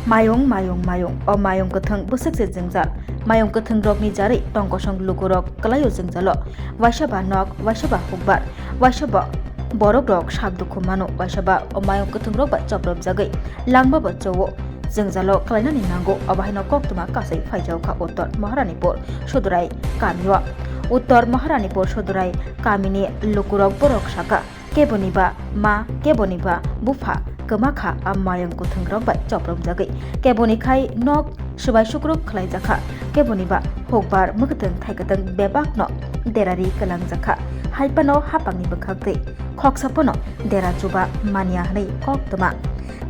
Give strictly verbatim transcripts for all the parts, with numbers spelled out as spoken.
Mayung, mayung, mayung. O mayung kwthwng bwswk se jwngjal. Mayung kwthwng rokni jarwi tongkosong lukurok kwlaio jwngjalo. Waisa ba nok, waisa ba hukbar, waisa ba borok rok sak dukhu mano, waisa ba o mayung kwthwng rok bai chopropjagwi langma bo chowo. Jwngjalo kwlainani nango, obo haino koktwma kasai phaijaokha Uttor Maharanipur Sudurai kamio. Uttor Maharanipur Sudurai kamini lukurok borok saka, keboni ba ma, keboni ba bupha kwma kha a mayung kwthwng rok bai chopropjagwi, keboni khai nok swbai sukruk khlaijakha, keboni ba hukbar mwkhwtwng thaikwtwng bebak no derari kwlangjakha, hai phano hapangni bwkhak twi khoksa phano dera chuba manya hwnwi koktwma.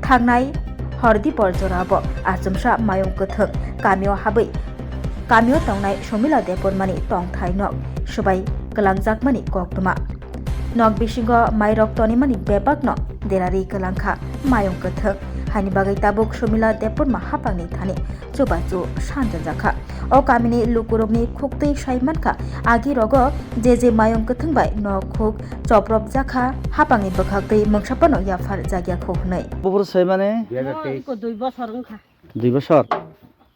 Thangnai hor dipor jorao achomsa mayung kwthwng kamio habwi kamio tongnai Somila Debbarmani tongthai nok swbai kwlangjakmani koktwma. Nok bisingo mairok tonimani bebakno derari kwlangkha mayung kwthwng. Haini bagwi tabuk Somila Debbarma hapangni thani chubachu sanjajakha. O kamini lukurokni khuktwi sai mankha, agi rogo je je mayung kwthwng bai nok khuk chopropjakha, hapangni bwkhaktwi mungsa phano yaphar jakya kho hwnwi. Bubur sai mane? Dui hajar teis. Iko dui bosor wngkha. Dui bosor?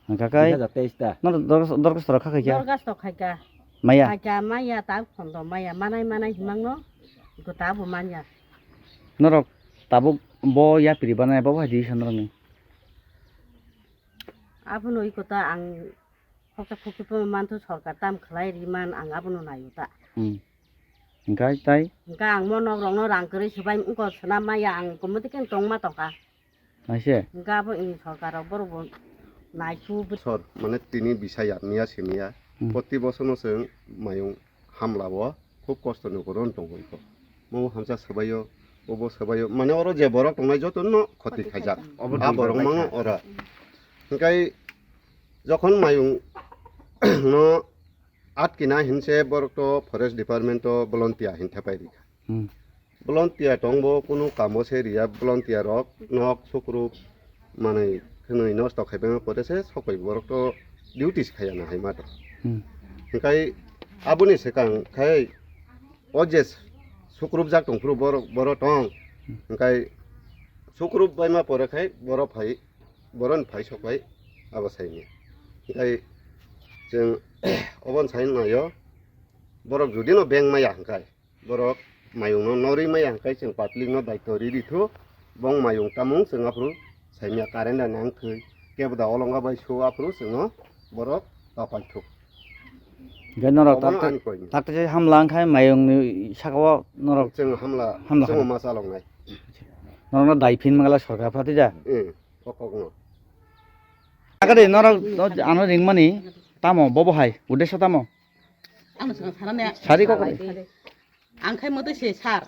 Hwnkha kai? Dui hajar teis ta. Nor dorgas, dorgas tora kha khaikha? Dorgas to khaikha. Maya? Khaikha maya ta khondo maya manai manai himangno iko ta bo manya. Norok tabuk bo yapri banai bo hai di san norokni? Abono iko ta ang khoksa khoksa phaima manthu sorkar tam khlai riman ang abono naio ta. Hmm. Hwnkhe tai? Hwnkhe ang mo nok rokno rang kwrwi swbai wngkha swnam maya ang committee khe tongma tongkha. Naise? Hwnkhe abo i sorkar rok borok bo naisu. Sor, mane tini bisa ya, miya se miya. Hmm. Proti bosorno chwng mayung hamla o khub kosto ni ugure tongo iko. Mo hamsa swbaio, obo swbaio. Mane oro je borok tongnai joto no khoti khaijak. Obo a borok mango ora. Hwnkhe jokhon mayung no atkina hinse borok to forest department to volunteer hin thepai rikha. Hmm. Volunteer tongbo kunu kamo se riya, volunteer rok nok sukrup manwi khwnwi nosto khaibaima pore se sokoi borok to duty se khaiya na hai ma to. Hmm. Hwnkhe aboni swkang khai o je sukrup jak tong phuru borok, borok tong. Hmm. Hwnkhe sukrup baima pore khai borok phai, borok ni phai sok bai abo sai ni. Hwnkhe chwng oboni sai naio borok judi no beng maya hwnkhe. Borok mayung no norwi maya hwnkhe chwng public no daitw riri thu, bong mayung tamung chwng aphuru saimya current da nang thwi, kebo da olonga bai su aphuru chwngno borok tapai thuk. Hwnkhe norok obono tak-, ani koi ni. Tak twi hamla wngkha mayung ni saka o norok chwng hamla, hamla chwng kha. Ma chalok nai. Norok no dai phin mangla sorkar phatwi da? Eh, kokok no. Akade norok ano ringmani tamo bobo hai, uddesho tamo? Ano sana sana ne. Sari kokok. Ang khai motwi se sir,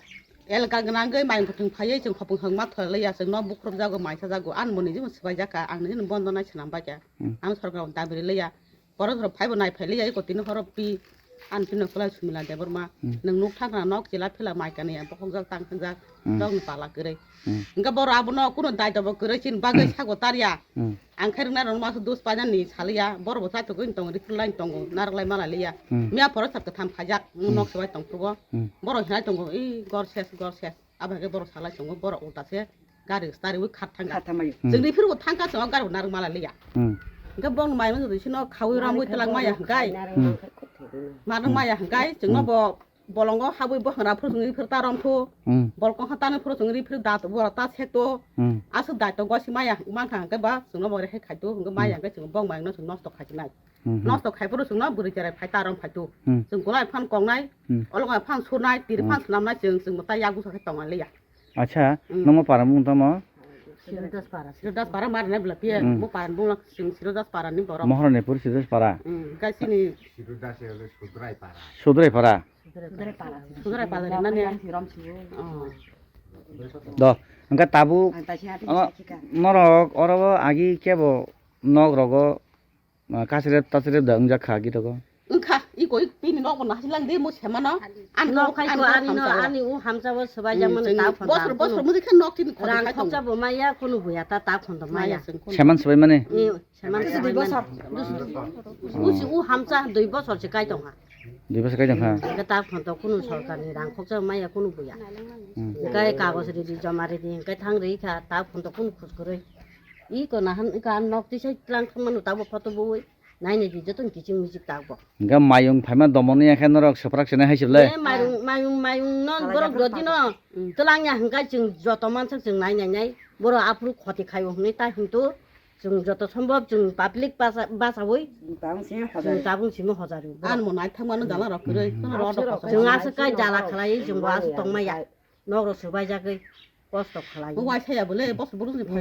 elka gwnangwi mayung kwthwng phaiwi chwng khopung hwngma thoi laiya, chwngno bukhurupjago, maisajago, ani bo nini swbaijak kha, ang nini bondo nai swnam bai kha. Hmm. Ang sorkar dabi rw laiya, borok rok phaibo nai phai laiya, eko tini horo pi, ani pino kwlai Sumila Debbarma, hmm, nwng nuk thang khna nok chila phila mai kanwi bokhokjak tang khanjak, hmm, rokni pala kwrwi. Hmm. Hwnkhe borok abono kuno daitwbo kwrwi chini bagwi sago tarya. Hmm. Ang khe rwngna rwngma se dos paina ni saliya, borok bo chaitugwi tongo, rifrwlai tongo, narwklai malai liya. Hmm. Miya phoro sal kwtham khaijak, hmm, nok swbai tong phuru bo. Hmm. Borok hinai tongo, "Ih, gor ses, gor ses." Abo hai khe borok salai tongo, borok ulta se gari stari wi khat thangkha. Khat thangmani. Hmm. Chwngni phuru bo thangkha, chwng gari bo narwk malai liya. Hmm. Hwnkhe bong mai mano sino khawi ramwi twlang maya hwnkhe. Hmm. Mano, hmm, maya hwnkhe, chwngno, hmm, bo bolongo habwi bwkhangra phuru chwngni phuru ta romthu. Hmm. Bolkong ha tani phuru chwngni phuru da bora ta sekto. Hmm. Aswk daito gosi maya mankha hwnkhe ba chwngno bo rehai khaito hwnkhe maya, hmm, hwnkhe chwng bong mayungno chwng nosto khaijinai. Hmm, hmm. Nosto khai phuru chwngno bwrwi cherai phai ta rom phaitu. Hmm. Chwng golai phan kongnai, hmm, olongai phan surnai, tiri, hmm, phan swnamnai chwng chwngno ta yak busa khe tonglai liya. Acha, hmm, nomo para mung tamo? Sirodas para. Sirodas para mar nai bla pia, hmm, mo para mung lak chwng Sirodas para ni borok. Mohoranipur Sirodas para. Hmm, hwnkhe chini Sudrai para. Sudrai para. Sudrai pala rinani. Oh. Do, hwnkhe tabuk, ang taisi hati, oh, taisi kha. Norok oro agi kebo nok rogo, ah, kasirep tasirep da wngjak kha agi rogo. Wngkha, iko ik pini nok bo nahasilang de mo semano. Ani nok hai ko, ani no, ani u hamsa bo swbai jak mano, hmm, ta phon bosor, ta bosor mudi khe nok tini khodi rang khai khoksa tongo. Bo maya, kunu buya ta, ta phon do maya. Maya chwng kunu. Seman swbai mani? Ni Seman se dui bosor. Usi u hamsa dui bosor se kai tongkha. Dui bosor kai tongkha. Hwnkhe ta phon to kunu sorkar ni rang khoksa maya kunu buya. Hmm. Hwnkhe kagoj ridi, joma ridi, hwnkhe thang rikha, ta phon to kunu khus kwrwi. Iko nahan iko ang nok tisa tlang thangmano tabo photo bui. Nai nai di joto kiching mijik tabo. Hingke mayung phaima domoni ya khe norok soprak sene hai sible. Eh, mayung, mayung, mayung non borok jodi no. Tlang ya hingka chwng joto mansak chwng nai nai nai. Boro aphuru khoti khaio hwnwi ta hintu chwng joto sombhob chwng public basa, basawi. Tabung simi chwng hojai. Tabung simi hojari. An mo nai thangmano jala rok kwrwi. Chwng aswk kai jala khalai chwng bo aswk tongmaya. Nok rok swbai jagwi kosto khalai. Bo wai saya bole bos burung ni phaio.